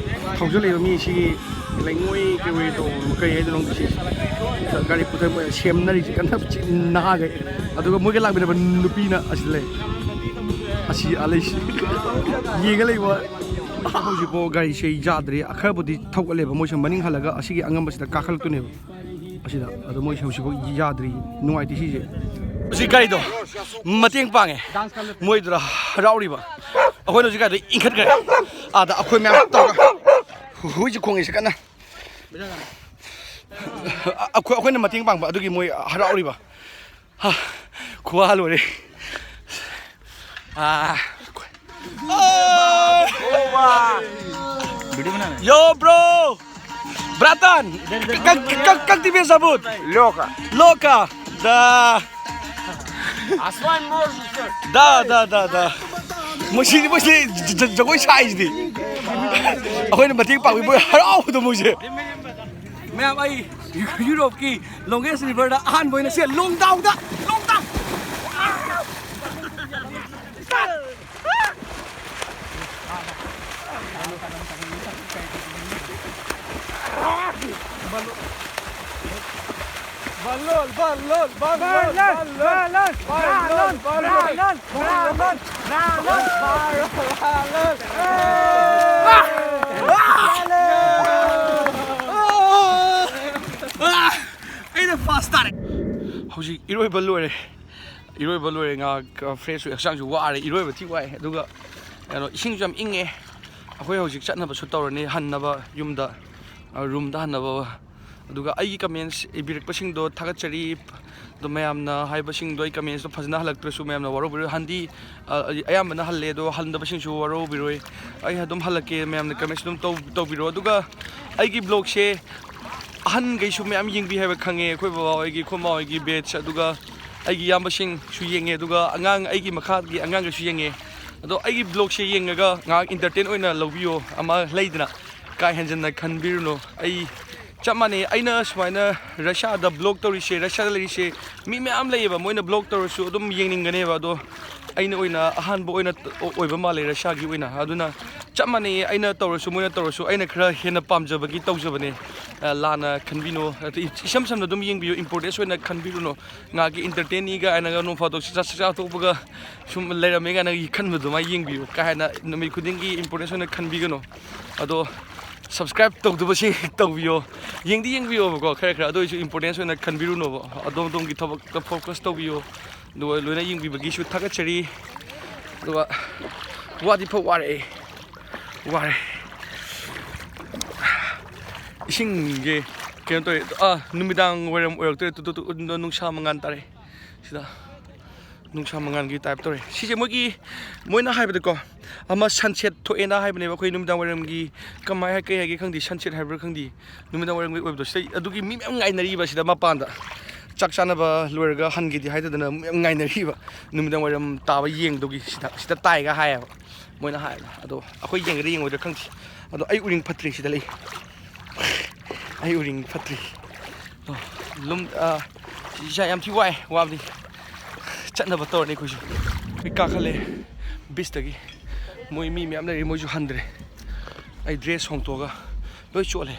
ꯊꯧꯖꯤꯜꯂꯤꯕ ꯃꯤ ꯁꯤꯒꯤ ꯂꯩꯉꯣꯏ ꯀꯩ ꯑꯣꯏ ꯇꯧꯕ ꯀꯩ ꯍꯥꯏꯗꯣꯏꯅꯣ ꯈꯪꯗꯦ ꯁꯤ꯫ ꯒꯥꯔꯤ ꯄꯨꯊ-, ꯃꯣꯏꯅ ꯁꯦꯝꯅꯔꯤꯁꯤ ꯀꯟꯅ ꯆꯤꯟ ꯅꯍꯥꯈꯩ꯫ ꯑꯗꯨꯒ ꯃꯣꯏꯒ ꯂꯥꯛꯃꯤꯟꯅꯕ ꯅꯨꯄꯤꯅ ꯑꯁꯤ ꯂꯩ꯫ ꯑꯁꯤ ꯑꯥ ꯂꯩꯁꯤ꯫ ꯌꯦꯡꯉ ꯂꯩꯕ꯫ ꯍꯧꯖꯤꯛꯐꯥꯎ ꯒꯥꯔꯤꯁꯦ ꯌꯥꯗ꯭ꯔꯤ꯫ ꯈꯔꯕꯨꯗꯤ ꯊꯧꯒꯠꯂꯦꯕ꯫ ꯃꯣꯏꯁꯨ ꯃꯅꯤꯡ ꯍꯜꯂꯒ ꯑꯁꯤꯒꯤ ꯑꯉꯝꯕꯁꯤꯗ ꯀꯥꯈꯠꯂꯛꯇꯣꯏꯅꯦꯕ꯫ ꯑꯁꯤꯗ꯫ ꯑꯗꯣ ꯃꯣꯏꯁꯦ ꯍꯧꯖꯤꯛꯐꯥꯎ ꯌꯥꯗ꯭ꯔꯤ꯫ ꯅꯨꯡꯉꯥꯏꯇꯦ ꯁꯤꯁꯦ꯫ ꯍꯧꯖꯤꯛ ꯒꯥꯔꯤꯗꯣ ꯃꯇꯦꯡ ꯄꯥꯡꯉꯦ, ꯃꯣꯏꯗꯨꯗ ꯍꯔꯥꯎꯔꯤꯕ꯫ ꯑꯩꯈꯣꯏꯅ ꯍꯧꯖꯤꯛ ꯒꯥꯔꯤꯗꯣ ꯏꯟꯈꯠꯈ꯭ꯔꯦ, ꯑꯥꯗ ꯑꯩꯈꯣꯏ ꯃꯌꯥꯝ ꯇꯧꯔꯒ ꯍꯨꯏꯁꯦ ꯈꯣꯡꯉꯤꯁꯦ ꯀꯟꯅ꯫ ꯑꯩꯈꯣꯏ ꯑꯩꯈꯣꯏꯅ ꯃꯇꯦꯡ ꯄꯥꯡꯕ ꯑꯗꯨꯒꯤ ꯃꯣꯏ ꯍꯔꯥꯎꯔꯤꯕ꯫ ꯍꯥ, ꯈꯨꯋꯥ ꯂꯣꯏꯔꯦ꯫ ꯑꯥ, Yo, bro! Bratan! Как, как, как тебя зовут? Лёха. Лёха! Да. Aswan можешь? Да, да, да, да. ꯃꯣꯏꯁꯤ ꯃꯣꯏꯁꯤ ꯖ- ꯖ- ꯖꯒꯣꯏ ꯁꯥꯏꯁꯤꯗꯤ꯫ ꯑꯩꯈꯣꯏꯅ ꯃꯇꯦꯡ ꯄꯥꯡꯕꯤ ꯃꯣꯏ ꯍꯔꯥꯎꯕꯗꯣ ꯃꯣꯏꯁꯦ꯫ ꯃꯌꯥꯝ ꯑꯩ ꯌꯨꯔꯣꯞꯀꯤ ꯂꯣꯡꯒꯦꯁ ꯔꯤꯚꯔꯗ ꯑꯍꯥꯟꯕ ꯑꯣꯏꯅ ꯁꯦ ꯂꯣꯡꯗꯥꯎꯗ ꯂꯣꯡꯗꯥꯎ꯫ ꯕꯜꯂꯣꯟ ꯕꯜꯂꯣꯟ ꯕꯜꯂꯣꯟ ꯕꯜꯂꯣꯟ ꯕꯜꯂꯣꯟ ꯕꯜꯂꯣꯟ ꯕꯜꯂꯣꯟ ꯕꯜꯂꯣꯟ꯫ ꯑꯩꯅ ꯐꯥꯁ ꯇꯥꯔꯦ꯫ ꯍꯧꯖꯤꯛ ꯏꯔꯣꯏꯕ ꯂꯣꯏꯔꯦ꯫ ꯏꯔꯣꯏꯕ ꯂꯣꯏꯔꯦ, ꯉꯥꯏꯍꯥꯛ ꯐ꯭ꯔꯦꯁ ꯑꯣꯏ, ꯍꯛꯆꯥꯡꯁꯨ ꯋꯥꯔꯦ, ꯏꯔꯣꯏꯕ ꯊꯤ ꯋꯥꯏ꯫ ꯑꯗꯨꯒ ꯀꯩꯅꯣ, ꯏꯁꯤꯡꯁꯨ ꯌꯥꯝ ꯏꯪꯉꯦ꯫ ꯑꯩꯈꯣꯏ ꯍꯧꯖꯤꯛ ꯆꯠꯅꯕꯁꯨ ꯇꯧꯔꯅꯤ, ꯍꯟꯅꯕ ꯌꯨꯝꯗ, ꯔꯨꯝꯗ ꯍꯟꯅꯕ꯫ ꯑꯗꯨꯒ ꯑꯩꯒꯤ ꯀꯃꯦꯟꯁ ꯏꯕꯤꯔꯛꯄꯁꯤꯡꯗꯣ ꯊꯥꯒꯠꯆꯔꯤ꯫ ꯑꯗꯣ ꯃꯌꯥꯝꯅ ꯍꯥꯏꯕꯁꯤꯡꯗꯣ ꯑꯩ ꯀꯃꯦꯟꯁꯇꯣ ꯐꯖꯅ ꯍꯜꯂꯛꯇ꯭ꯔꯁꯨ ꯃꯌꯥꯝꯅ ꯋꯥꯔꯧꯕꯤꯔꯣꯏ꯫ ꯍꯟꯗꯤ, ꯑ, ꯑꯌꯥꯝꯕꯅ ꯍꯜꯂꯦ, ꯑꯗꯣ ꯍꯟꯗꯕꯁꯤꯡꯁꯨ ꯋꯥꯔꯧꯕꯤꯔꯣꯏ꯫ ꯑꯩ ꯑꯗꯨꯝ ꯍꯜꯂꯛꯀꯦ, ꯃꯌꯥꯝꯅ ꯀꯃꯦꯟꯁ ꯑꯗꯨꯝ ꯇꯧ-, ꯇꯧꯕꯤꯔꯣ꯫ ꯑꯗꯨꯒ ꯑꯩꯒꯤ ꯕ꯭ꯂꯣꯒꯁꯦ ꯑꯍꯟꯈꯩꯁꯨ ꯃꯌꯥꯝ ꯌꯦꯡꯕꯤ ꯍꯥꯏꯕ ꯈꯪꯉꯦ, ꯑꯩꯈꯣꯏ ꯕꯕꯥ ꯍꯣꯏꯒꯤ, ꯑꯩꯈꯣꯏ ꯃꯥ ꯍꯣꯏꯒꯤ ꯕꯦꯠꯁ, ꯑꯗꯨꯒ ꯑꯩꯒꯤ ꯏꯌꯥꯝꯕꯁꯤꯡꯁꯨ ꯌꯦꯡꯉꯦ, ꯑꯗꯨꯒ ꯑꯉꯥꯡ, ꯑꯩꯒꯤ ꯃꯈꯥꯒꯤ ꯑꯉꯥꯡꯈꯩꯁꯨ ꯌꯦꯡꯉꯦ꯫ ꯑꯗꯣ ꯑꯩꯒꯤ ꯕ꯭ꯂꯣꯒꯁꯦ ꯌꯦꯡꯉꯒ ꯉꯥꯏꯍꯥꯛ ꯏꯟꯇꯔꯇꯦꯟ ꯑꯣꯏꯅ ꯂꯧꯕꯤꯌꯣ, ꯑꯃ ꯂꯩꯗꯅ, ꯀꯥ ꯍꯦꯟꯖꯟꯅ ꯈꯟꯕꯤꯔꯨꯅꯨ꯫ ꯑꯩ ꯆꯞ ꯃꯥꯟꯅꯩ, ꯑꯩꯅ ꯁꯨꯃꯥꯏꯅ ꯔꯁꯤꯌꯥꯗ ꯕ꯭ꯂꯣꯒ ꯇꯧꯔꯤꯁꯦ, ꯔꯁꯤꯌꯥꯗ ꯂꯩꯔꯤꯁꯦ ꯃꯤ ꯃꯌꯥꯝ ꯂꯩꯌꯦꯕ, ꯃꯣꯏꯅ ꯕ꯭ꯂꯣꯒ ꯇꯧꯔꯁꯨ ꯑꯗꯨꯝ ꯌꯦꯡꯅꯤꯡꯒꯅꯦꯕ꯫ ꯑꯗꯣ ꯑꯩꯅ ꯑꯣꯏꯅ ꯑꯍꯥꯟꯕ ꯑꯣꯏꯅ ꯑꯣꯏꯕ ꯃꯥꯜꯂꯦ ꯔꯁꯤꯌꯥꯒꯤ ꯑꯣꯏꯅ꯫ ꯑꯗꯨꯅ ꯆꯞ ꯃꯥꯟꯅꯩꯌꯦ, ꯑꯩꯅ ꯇꯧꯔꯁꯨ ꯃꯣꯏꯅ ꯇꯧꯔꯁꯨ ꯑꯩꯅ ꯈꯔ ꯍꯦꯟꯅ ꯄꯥꯝꯖꯕꯒꯤ ꯇꯧꯖꯕꯅꯦ꯫ ꯑ, ꯂꯥꯟꯅ ꯈꯟꯕꯤꯅꯨ꯫ ꯑꯗꯩ ꯏꯆꯝ ꯆꯝꯅ ꯑꯗꯨꯝ ꯌꯦꯡꯕꯤꯌꯨ, ꯏꯝꯄꯣꯔꯇꯦꯟꯁ ꯑꯣꯏꯅ ꯈꯟꯕꯤꯔꯨꯅꯨ꯫ ꯉꯥꯏꯍꯥꯛꯀꯤ ꯏꯟꯇꯔꯇꯦꯟꯅꯤ ꯀꯥꯏꯅꯒ ꯅꯣꯡ ꯐꯥꯗꯣꯛ ꯆꯥꯛ ꯆꯥ ꯇꯣꯛꯄꯒ ꯁꯨꯝ ꯂꯩꯔꯝꯃꯦ ꯀꯥꯏꯅ ꯈꯟꯕ ꯑꯗꯨꯃꯥꯏꯅ ꯌꯦꯡꯕꯤꯌꯨ꯫ ꯀꯥ ꯍꯦꯟꯅ ꯅꯨꯃꯤꯠ ꯈꯨꯗꯤꯡꯒꯤ ꯏꯝꯄꯣꯔꯇꯦꯟꯁ ꯑꯣꯏꯅ ꯈꯟꯕꯤꯒꯅꯨ꯫ ꯑꯗꯣ Subscribe ꯇꯧꯗꯕꯁꯤꯡ ꯇꯧꯕꯤꯌꯣ꯫ ꯌꯦꯡꯗꯤ ꯌꯦꯡꯕꯤꯌꯣꯕꯀꯣ, ꯈꯔ ꯈꯔ, ꯑꯗꯨ ꯑꯣꯏꯁꯨ importance ꯑꯣꯏꯅ ꯈꯟꯕꯤꯔꯨꯅꯣꯕ꯫ ꯑꯗꯣꯝ ꯑꯗꯣꯝꯒꯤ ꯊꯕꯛꯇ focus ꯇꯧꯕꯤꯌꯣ꯫ ꯑꯗꯨꯒ ꯂꯣꯏꯅ ꯌꯦꯡꯕꯤꯕꯒꯤꯁꯨ ꯊꯥꯒꯠꯆꯔꯤ꯫ ꯑꯗꯨꯒ ꯋꯥꯗꯤ ꯐꯥꯎ ꯋꯥꯔꯦ ꯑꯩ꯫ ꯋꯥꯔꯦ꯫ ꯏꯁꯤꯡꯁꯦ ꯀꯩꯅꯣ ꯇꯧꯔꯦ꯫ ꯑꯥ, ꯅꯨꯃꯤꯗꯥꯡ ꯋꯥꯏꯔꯝ ꯑꯣꯏꯔꯛꯇꯣꯔꯦ꯫ ꯇꯨ, ꯇꯨ, ꯇꯨ, ꯅꯨꯡꯁꯥ ꯃꯉꯥꯜ ꯇꯥꯔꯦ ꯁꯤꯗ꯫ ꯅꯨꯡꯁꯥ ꯃꯉꯥꯜꯒꯤ type ꯇꯧꯔꯦ꯫ ꯁꯤꯁꯦ ꯃꯣꯏꯒꯤ, ꯃꯣꯏꯅ ꯍꯥꯏꯕꯗꯀꯣ, ꯑꯃ sunset ꯊꯣꯛꯑꯦꯅ ꯍꯥꯏꯕꯅꯦꯕ꯫ ꯑꯩꯈꯣꯏ ꯅꯨꯃꯤꯗꯥꯡ ꯋꯥꯏꯔꯝꯒꯤ ꯀꯃꯥꯏ ꯍꯥꯏ-, ꯀꯩ ꯍꯥꯏꯒꯦ ꯈꯪꯗꯦ, sunset ꯍꯥꯏꯕ꯭ꯔꯥ ꯈꯪꯗꯦ, ꯅꯨꯃꯤꯗꯥꯡ ꯋꯥꯏꯔꯝꯒꯤ ꯑꯣꯏꯕꯗꯣ꯫ ꯁꯤꯗ ꯑꯗꯨꯒꯤ ꯃꯤ ꯃꯌꯥꯝ ꯉꯥꯏꯅꯔꯤꯕ ꯁꯤꯗ ꯃꯄꯥꯟꯗ꯫ ꯆꯥꯛ ꯆꯥꯅꯕ ꯂꯣꯏꯔꯒ ꯍꯟꯒꯦꯗꯤ ꯍꯥꯏꯗꯗꯅ ꯃꯤ ꯃꯌꯥꯝ ꯉꯥꯏꯅꯔꯤꯕ꯫ ꯅꯨꯃꯤꯗꯥꯡ ꯋꯥꯏꯔꯝ ꯇꯥꯕ ꯌꯦꯡꯗꯧꯒꯤ ꯁꯤꯗ, ꯁꯤꯗ ꯇꯥꯏꯒ ꯍꯥꯏꯌꯦꯕ ꯃꯣꯏꯅ ꯍꯥꯏꯕ꯫ ꯑꯗꯣ ꯑꯩꯈꯣꯏ ꯌꯦꯡꯒꯗ꯭ꯔꯥ ꯌꯦꯡꯉꯣꯏꯗ꯭ꯔꯥ ꯈꯪꯗꯦ꯫ ꯑꯗꯣ ꯑꯩ ꯎꯔꯤꯡ ꯐꯠꯇ꯭ꯔꯤ ꯁꯤꯗ ꯂꯩ꯫ ꯑꯩ ꯎꯔꯤꯡ ꯐꯠꯇ꯭ꯔꯤ꯫ ꯑꯣ, ꯂꯨꯝ-, ꯑ, ꯏꯁꯥ ꯌꯥꯝ ꯊꯤ ꯋꯥꯏ, ꯋꯥꯕꯗꯤ꯫ ꯆꯠꯅꯕ ꯇꯧꯔꯅꯤ ꯑꯩꯈꯣꯏꯁꯨ꯫ ꯑꯩ ꯀꯥꯈꯠꯂꯦ beach ꯇꯒꯤ꯫ ꯃꯣꯏ ꯃꯤ ꯃꯌꯥꯝ ꯂꯩꯔꯤ, ꯃꯣꯏꯁꯨ ꯍꯟꯗ꯭ꯔꯦ꯫ ꯑꯩ dress ꯍꯣꯡꯇꯣꯛꯑꯒ ꯂꯣꯏ ꯆꯣꯠꯂꯦ꯫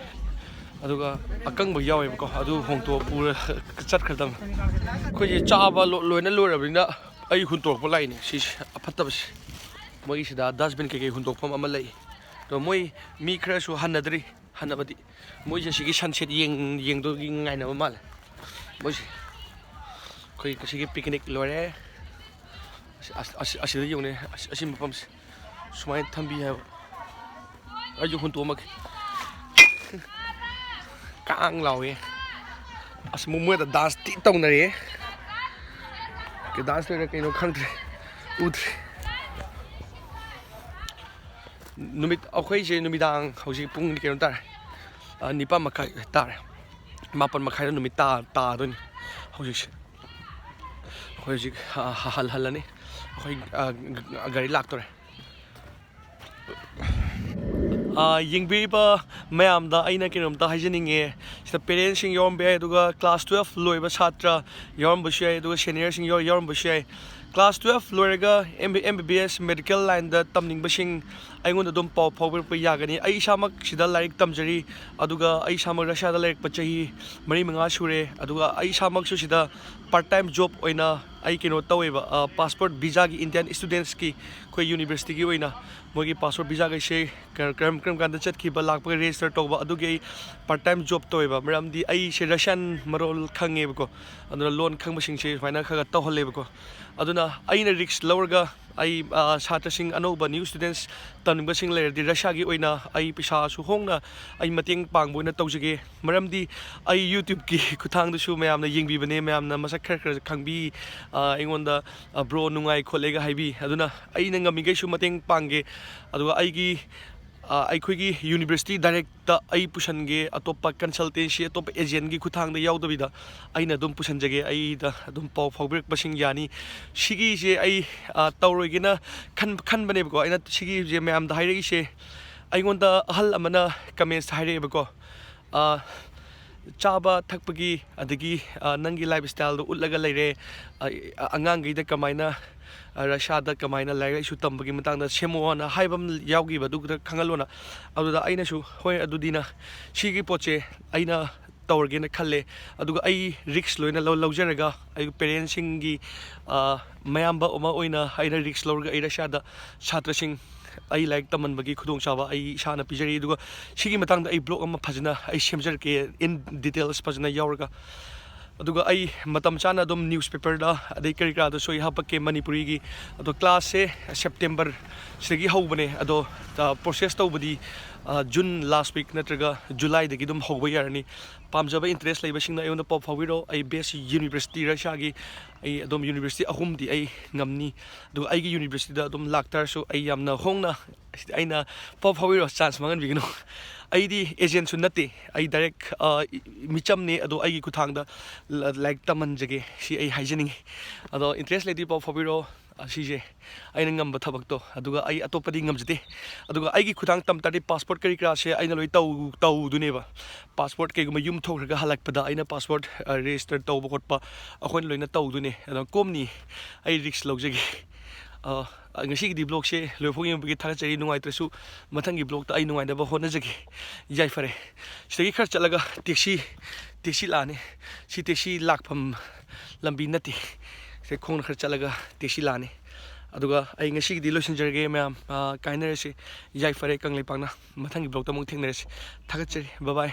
ꯑꯗꯨꯒ ꯑꯀꯪꯕ ꯌꯥꯎꯋꯦꯕꯀꯣ, ꯑꯗꯨ ꯍꯣꯡꯇꯣꯛꯑ ꯄꯨꯔ ꯆꯠꯈ꯭ꯔꯗꯕꯅꯤ꯫ ꯑꯩꯈꯣꯏꯁꯦ ꯆꯥꯕ ꯂꯣ-, ꯂꯣꯏꯅ ꯂꯣꯏꯔꯕꯅꯤꯅ ꯑꯩ ꯍꯨꯟꯇꯣꯔꯛꯄ ꯂꯥꯛꯏꯅꯦ꯫ ꯁꯤꯁꯦ ꯑꯐꯠꯇꯕꯁꯦ꯫ ꯃꯣꯏꯒꯤꯁꯤꯗ dustbin ꯀꯩꯀꯩ ꯍꯨꯟꯗꯣꯛꯐꯝ ꯑꯃ ꯂꯩ꯫ ꯑꯗꯣ ꯃꯣꯏ ꯃꯤ ꯈꯔꯁꯨ ꯍꯟꯅꯗ꯭ꯔꯤ꯫ ꯍꯟꯅꯕꯗꯤ ꯃꯣꯏꯁꯦ ꯁꯤꯒꯤ sunset ꯌꯦꯡ-, ꯌꯦꯡꯗꯧꯒꯤ ꯉꯥꯏꯅꯕ ꯃꯥꯜꯂꯦ ꯃꯣꯏꯁꯦ꯫ ꯑꯩꯈꯣꯏ ꯉꯁꯤꯒꯤ picnic ꯂꯣꯏꯔꯦ꯫ ꯑꯁ-, ꯑꯁ-, ꯑꯁꯤꯗ ꯌꯦꯡꯉꯨꯅꯦ, ꯑꯁ-, ꯑꯁꯤ ꯃꯐꯝꯁꯦ ꯁꯨꯃꯥꯏꯅ ꯊꯝꯕꯤ ꯍꯥꯏꯕ꯫ ꯑꯩꯁꯨ ꯍꯨꯟꯇꯣꯛꯑꯝꯃꯒꯦ꯫ ꯀꯥꯡ ꯂꯥꯎꯋꯦ꯫ ꯑꯁ, ꯃꯣ-, ꯃꯣꯏꯗ dance ꯊꯤ ꯇꯧꯅꯔꯦ꯫ ꯀꯩ dance ꯇꯧꯔꯤꯅꯣ ꯀꯩꯅꯣ ꯈꯪꯗ꯭ꯔꯦ, ꯎꯗ꯭ꯔꯦ꯫ ꯅꯨꯃꯤꯠ, ꯑꯩꯈꯣꯏꯁꯦ ꯅꯨꯃꯤꯗꯥꯡ ꯍꯧꯖꯤꯛ ꯄꯨꯡ ꯀꯩꯅꯣ ꯇꯥꯔꯦ, ꯑ, ꯅꯤꯄꯥꯟ ꯃꯈꯥꯏ ꯇꯥꯔꯦ꯫ ꯃꯥꯄꯟ ꯃꯈꯥꯏꯗ ꯅꯨꯃꯤꯠ ꯇꯥ-, ꯇꯥꯗꯣꯏꯅꯤ ꯍꯧꯖꯤꯛꯁꯦ꯫ ꯑꯩꯈꯣꯏ ꯍꯧꯖꯤꯛ, ꯑ, ꯍ-, ꯍꯜ-, ꯍꯜꯂꯅꯤ꯫ ꯑꯩꯈꯣꯏ, ꯑ, ꯒ-, ꯒꯥꯔꯤ ꯂꯥꯛꯇꯣꯔꯦ꯫ ꯑ, ꯌꯦꯡꯕꯤꯔꯤꯕ ꯃꯌꯥꯝꯗ ꯑꯩꯅ ꯀꯩꯅꯣꯝꯇ ꯍꯥꯏꯖꯅꯤꯡꯉꯦ꯫ ꯁꯤꯗ parents ꯁꯤꯡ ꯌꯥꯎꯔꯝꯕ ꯌꯥꯏ, ꯑꯗꯨꯒ class twelve ꯂꯣꯏꯕ ꯁꯥꯇ꯭ꯔ ꯌꯥꯎꯔꯝꯕꯁꯨ ꯌꯥꯏ, ꯑꯗꯨꯒ senior ꯁꯤꯡ ꯌꯥꯎ-, ꯌꯥꯎꯔꯝꯕꯁꯨ ꯌꯥꯏ꯫ Class twelve ꯂꯣꯏꯔꯒ M B B S medical lineꯗ ꯇꯝꯅꯤꯡꯕꯁꯤꯡ ꯑꯩꯉꯣꯟꯗ ꯑꯗꯨꯝ ꯄꯥꯎ ꯐꯥꯎꯕꯤꯔꯛꯄ ꯌꯥꯒꯅꯤ꯫ ꯑꯩ ꯏꯁꯥꯃꯛ ꯁꯤꯗ ꯂꯥꯏꯔꯤꯛ ꯇꯝꯖꯔꯤ, ꯑꯗꯨꯒ ꯑꯩ ꯏꯁꯥꯃꯛ ꯔꯁꯤꯌꯥꯗ ꯂꯩꯔꯛꯄ ꯆꯍꯤ ꯃꯔꯤ ꯃꯉꯥ ꯁꯨꯔꯦ꯫ ꯑꯗꯨꯒ ꯑꯩ ꯏꯁꯥꯃꯛꯁꯨ ꯁꯤꯗ part time job ꯑꯣꯏꯅ ꯑꯩ ꯀꯩꯅꯣ ꯇꯧꯋꯦꯕ, passport visaꯒꯤ, Indian studentsꯀꯤ ꯑꯩꯈꯣꯏ universityꯒꯤ ꯑꯣꯏꯅ ꯃꯣꯏꯒꯤ passport visaꯈꯩꯁꯦ ꯀꯔꯝ ꯀꯔꯝ ꯀꯥꯟꯗ ꯆꯠꯈꯤꯕ ꯂꯥꯛꯄꯒ register ꯇꯧꯕ, ꯑꯗꯨꯒꯤ ꯑꯩ part time job ꯇꯧꯋꯦꯕ꯫ ꯃꯔꯝꯗꯤ ꯑꯩꯁꯦ Russian ꯃꯔꯣꯜ ꯈꯪꯉꯦꯕꯀꯣ, ꯑꯗꯨꯅ ꯂꯣꯟ ꯈꯪꯕꯁꯤꯡꯁꯦ ꯁꯨꯃꯥꯏꯅ ꯈꯔ ꯈꯔ ꯇꯧꯍꯜꯂꯦꯕꯀꯣ꯫ ꯑꯗꯨꯅ ꯑꯩꯅ risk ꯂꯧꯔꯒ ꯑꯩ ꯁꯥꯇ꯭ꯔꯁꯤꯡ, ꯑꯅꯧꯕ new students ꯇꯝꯅꯤꯡꯕꯁꯤꯡ ꯂꯩꯔꯗꯤ, ꯔꯁꯤꯌꯥꯒꯤ ꯑꯣꯏꯅ ꯑꯩ ꯄꯩꯁꯥꯁꯨ ꯍꯣꯡꯅ ꯑꯩ ꯃꯇꯦꯡ ꯄꯥꯡꯕ ꯑꯣꯏꯅ ꯇꯧꯖꯒꯦ꯫ ꯃꯔꯝꯗꯤ ꯑꯩ YouTubeꯀꯤ ꯈꯨꯠꯊꯥꯡꯗꯁꯨ ꯃꯌꯥꯝꯅ ꯌꯦꯡꯕꯤꯕꯅꯦ, ꯃꯌꯥꯝꯅ ꯃꯁꯛ ꯈꯔ ꯈꯔ ꯈꯪꯕꯤ, ꯑꯩꯉꯣꯟꯗ "bro, ꯅꯨꯡꯉꯥꯏ ꯈꯣꯠꯂꯦꯒ" ꯍꯥꯏꯕꯤ꯫ ꯑꯗꯨꯅ ꯑꯩꯅ ꯉꯝꯃꯤꯈꯩꯁꯨ ꯃꯇꯦꯡ ꯄꯥꯡꯒꯦ꯫ ꯑꯗꯨꯒ ꯑꯩꯒꯤ ꯑꯩꯈꯣꯏꯒꯤ university directꯇ ꯑꯩ ꯄꯨꯁꯟꯒꯦ, ꯑꯇꯣꯞꯄ consultancy, ꯑꯇꯣꯞꯄ agentꯀꯤ ꯈꯨꯠꯊꯥꯡꯗ ꯌꯥꯎꯗꯕꯤꯗ ꯑꯩꯅ ꯑꯗꯨꯝ ꯄꯨꯁꯟꯖꯒꯦ꯫ ꯑꯩꯗ ꯑꯗꯨꯝ ꯄꯥꯎ ꯐꯥꯎꯕꯤꯔꯛꯄꯁꯤꯡ ꯌꯥꯅꯤ꯫ ꯁꯤꯒꯤꯁꯦ ꯑꯩ ꯇꯧꯔꯣꯏꯒꯦꯅ ꯈꯟꯕꯅꯦꯕꯀꯣ꯫ ꯑꯩꯅ ꯁꯤꯒꯤꯁꯦ ꯃꯌꯥꯝꯗ ꯍꯥꯏꯔꯛꯏꯁꯦ, ꯑꯩꯉꯣꯟꯗ ꯑꯍꯜ ꯑꯃꯅ commentsꯇ ꯍꯥꯏꯔꯛꯑꯦꯕꯀꯣ, "ꯆꯥꯕ ꯊꯛꯄꯒꯤ, ꯑꯗꯒꯤ ꯅꯪꯒꯤ lifestyleꯗꯣ ꯎꯠꯂꯒ ꯂꯩꯔꯦ, ꯑꯉꯥꯡꯈꯩꯗ ꯀꯃꯥꯏꯅ, ꯔꯁꯤꯌꯥꯗ ꯀꯃꯥꯏꯅ ꯂꯥꯏꯔꯤꯛ ꯂꯥꯏꯁꯨ ꯇꯝꯕꯒꯤ ꯃꯇꯥꯡꯗ ꯁꯦꯝꯃꯛꯑꯣꯅ" ꯍꯥꯏꯕ ꯑꯃ ꯌꯥꯎꯈꯤꯕ, ꯑꯗꯨ ꯈꯛꯇ ꯈꯪꯍꯜꯂꯣꯅ꯫ ꯑꯗꯨꯗ ꯑꯩꯅꯁꯨ, "ꯍꯣꯏ, ꯑꯗꯨꯗꯤꯅ ꯁꯤꯒꯤ ꯄꯣꯠꯁꯦ ꯑꯩꯅ ꯇꯧꯔꯒꯦꯅ ꯈꯜꯂꯦ, ꯑꯗꯨꯒ ꯑꯩ risk ꯂꯣꯏꯅ ꯂꯧ-, ꯂꯧꯖꯔꯒ ꯑꯩ parentsꯁꯤꯡꯒꯤ, ꯃꯌꯥꯝꯕ ꯑꯃ ꯑꯣꯏꯅ ꯑꯩꯅ risk ꯂꯧꯔꯒ ꯑꯩ ꯔꯁꯤꯌꯥꯗ ꯁꯥꯇ꯭ꯔꯁꯤꯡ ꯑꯩ ꯂꯥꯏꯔꯤꯛ ꯇꯝꯍꯟꯕꯒꯤ ꯈꯨꯗꯣꯡꯆꯥꯕ ꯑꯩ ꯏꯁꯥꯅ ꯄꯤꯖꯔꯤ꯫ ꯑꯗꯨꯒ ꯁꯤꯒꯤ ꯃꯇꯥꯡꯗ ꯑꯩ blog ꯑꯃ ꯐꯖꯅ ꯑꯩ ꯁꯦꯝꯖꯔꯛꯀꯦ, in details ꯐꯖꯅ ꯌꯥꯎꯔꯒ꯫ ꯑꯗꯨꯒ ꯑꯩ ꯃꯇꯝ ꯆꯥꯅ ꯑꯗꯨꯝ newspaperꯗ ꯑꯗꯩ ꯀꯔꯤ ꯀꯔꯥꯗꯁꯨ ꯑꯩ ꯍꯥꯄꯛꯀꯦ ꯃꯅꯤꯄꯨꯔꯤꯒꯤ꯫ ꯑꯗꯣ classꯁꯦ September ꯁꯤꯗꯒꯤ ꯍꯧꯕꯅꯦ, ꯑꯗꯣ process ꯇꯧꯕꯗꯤ June last week ꯅꯠꯇ꯭ꯔꯒ Julyꯗꯒꯤ ꯑꯗꯨꯝ ꯍꯧꯕ ꯌꯥꯔꯅꯤ꯫ ꯄꯥꯝꯖꯕ, interest ꯂꯩꯕꯁꯤꯡꯅ ꯑꯩꯉꯣꯟꯗ ꯄꯥꯎ ꯐꯥꯎꯕꯤꯔꯛꯑꯣ꯫ ꯑꯩ best university, ꯔꯁꯤꯌꯥꯒꯤ ꯑꯩ ꯑꯗꯨꯝ university ꯑꯍꯨꯝꯗꯤ ꯑꯩ ꯉꯝꯅꯤ꯫ ꯑꯗꯨꯒ ꯑꯩꯒꯤ universityꯗ ꯑꯗꯨꯝ ꯂꯥꯛꯇꯥꯔꯁꯨ ꯑꯩ ꯌꯥꯝꯅ ꯍꯣꯡꯅ, ꯑꯩꯅ ꯄꯥꯎ ꯐꯥꯎꯕꯤꯔꯛꯑꯣ, chance ꯃꯥꯡꯍꯟꯕꯤꯒꯅꯨ꯫ ꯑꯩꯗꯤ agentꯁꯨ ꯅꯠꯇꯦ, ꯑꯩ direct ꯃꯤꯆꯝꯅꯦ, ꯑꯗꯣ ꯑꯩꯒꯤ ꯈꯨꯠꯊꯥꯡꯗ ꯂꯥꯏꯔꯤꯛ ꯇꯝꯍꯟꯖꯒꯦ, ꯁꯤ ꯑꯩ ꯍꯥꯏꯖꯅꯤꯡꯉꯤ꯫ ꯑꯗꯣ interest ꯂꯩꯔꯗꯤ ꯄꯥꯎ ꯐꯥꯎꯕꯤꯔꯛꯑꯣ꯫ ꯑꯁꯤꯁꯦ ꯑꯩꯅ ꯉꯝꯕ ꯊꯕꯛꯇꯣ꯫ ꯑꯗꯨꯒ ꯑꯩ ꯑꯇꯣꯞꯄꯗꯤ ꯉꯝꯖꯗꯦ꯫ ꯑꯗꯨꯒ ꯑꯩꯒꯤ ꯈꯨꯊꯥꯡ ꯇꯝ ꯇꯥꯔꯗꯤ ꯄꯥꯁꯄꯣꯔꯠ ꯀꯔꯤ ꯀꯔꯥꯁꯦ ꯑꯩꯅ ꯂꯣꯏ ꯇꯧ ꯇꯧꯗꯣꯏꯅꯦꯕ꯫ ꯄꯥꯁꯄꯣꯔꯠ ꯀꯩꯒꯨꯝꯕ ꯌꯨꯝ ꯊꯣꯛꯈ꯭ꯔꯒ ꯍꯜꯂꯛꯄꯗ ꯑꯩꯅ ꯄꯥꯁꯄꯣꯔꯠ ꯔꯦꯖꯤꯁꯇꯔ ꯇꯧꯕ ꯈꯣꯠꯄ ꯑꯩꯈꯣꯏꯅ ꯂꯣꯏꯅ ꯇꯧꯗꯣꯏꯅꯦ꯫ ꯑꯗꯣ ꯀꯣꯝꯅꯤ, ꯑꯩ ꯔꯤꯛꯁ ꯂꯧꯖꯒꯦ꯫ ꯑ, ꯉꯁꯤꯒꯤꯗꯤ ꯕ꯭ꯂꯣꯛꯁꯦ ꯂꯣꯏꯐꯥꯎ ꯌꯦꯡꯕꯒꯤ ꯊꯥꯒꯠꯆꯔꯤ꯫ ꯅꯨꯡꯉꯥꯏꯇ꯭ꯔꯁꯨ ꯃꯊꯪꯒꯤ ꯕ꯭ꯂꯣꯛꯇ ꯑꯩ ꯅꯨꯡꯉꯥꯏꯅꯕ ꯍꯣꯠꯅꯖꯒꯦ꯫ ꯌꯥꯏꯐꯔꯦ꯫ ꯁꯤꯗꯒꯤ ꯈꯔ ꯆꯠꯂꯒ ꯇꯦꯛꯁꯤ ꯇꯦꯛꯁꯤ ꯂꯥꯛꯑꯅꯤ꯫ ꯁꯤ ꯇꯦꯛꯁꯤ ꯂꯥꯛꯐꯝ ꯂꯝꯕꯤ ꯅꯠꯇꯦ꯫ ꯁꯤꯗ ꯈꯣꯡꯅ ꯈꯔ ꯆꯠꯂꯒ ꯇꯦꯛꯁꯤ ꯂꯥꯛꯑꯅꯤ꯫ ꯑꯗꯨꯒ ꯑꯩ ꯉꯁꯤꯒꯤꯗꯤ ꯂꯣꯏꯁꯤꯟꯖꯔꯒꯦ ꯃꯌꯥꯝ꯫ ꯑ, ꯀꯥꯏꯅꯔꯁꯤ꯫ ꯌꯥꯏꯐꯔꯦ ꯀꯪꯂꯩꯄꯥꯛꯅ꯫ ꯃꯊꯪꯒꯤ ꯕ꯭ꯂꯣꯛꯇ ꯑꯃꯨꯛ ꯊꯦꯡꯅꯔꯁꯤ꯫ ꯊꯥꯒꯠꯆꯔꯤ꯫ ꯕꯥꯏ ꯕꯥꯏ꯫